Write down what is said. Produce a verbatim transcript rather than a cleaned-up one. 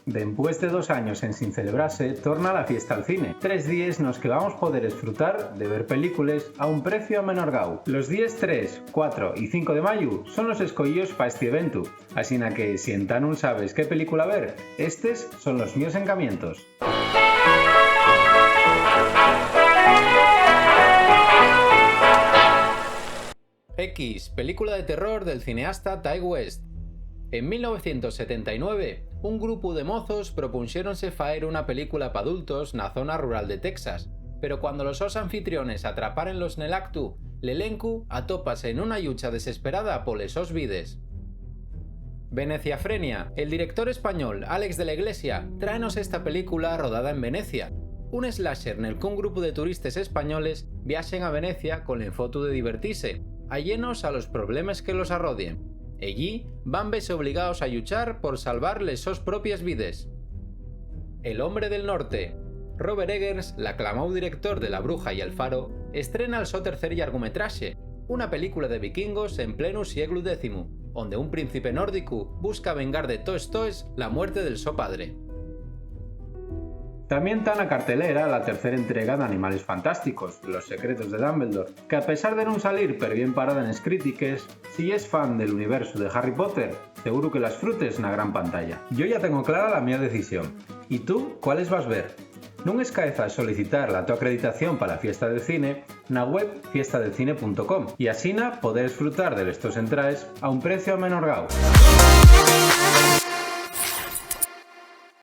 Dempués de dos años ensin celebrase, torna la fiesta'l cine. Tres díes nos que vamos poder esfrutar de ver películes a un preciu amenorgáu. Los díes tres, cuatro y cinco de mayu son los escoyíos pa esti eventu, asina que, si entá nun sabes qué película ver, estes son los mios encamientos. X, película de terror del cineasta Ti West. En mil novecientos setenta y nueve, un grupu de mozos propunxéronse faer una película p'adultos na zona rural de Texas, pero cuando los sos anfitriones atrapárenlos nel actu, l'elencu atópase nuna llucha desesperada poles sos vides. Veneciafrenia. El director español Álex de la Iglesia tráenos esta película rodada en Venecia, un slasher nel qu'un grupu de turistes españoles viaxen a Venecia col enfotu de divertise, ayenos a los problemes que los arrodien. Ellí van vese obligaos a lluchar por salvar les sos propies vides. El hombre del norte. Robert Eggers, l'aclamáu director de La bruja y El faro, estrena'l so tercer llargometraxe, una película de vikingos en plenu sieglu décimu, onde un príncipe nórdicu busca vengar de toes toes la muerte del so padre. Tamién ta na cartelera la tercera entrega d'Animales Fantásticos, Los secretos de Dumbledore, que, a pesar de nun salir perbién parada nes crítiques, si yes fan del universu de Harry Potter, seguru que la esfrutes na gran pantalla. Yo ya tengo clara la mio decisión. ¿Y tú, cuáles vas ver? Nun escaezas solicitar la to acreditación pa la fiesta del cine na web fiesta del cine punto com y asina poder esfrutar de les tos entraes a un preciu amenorgáu.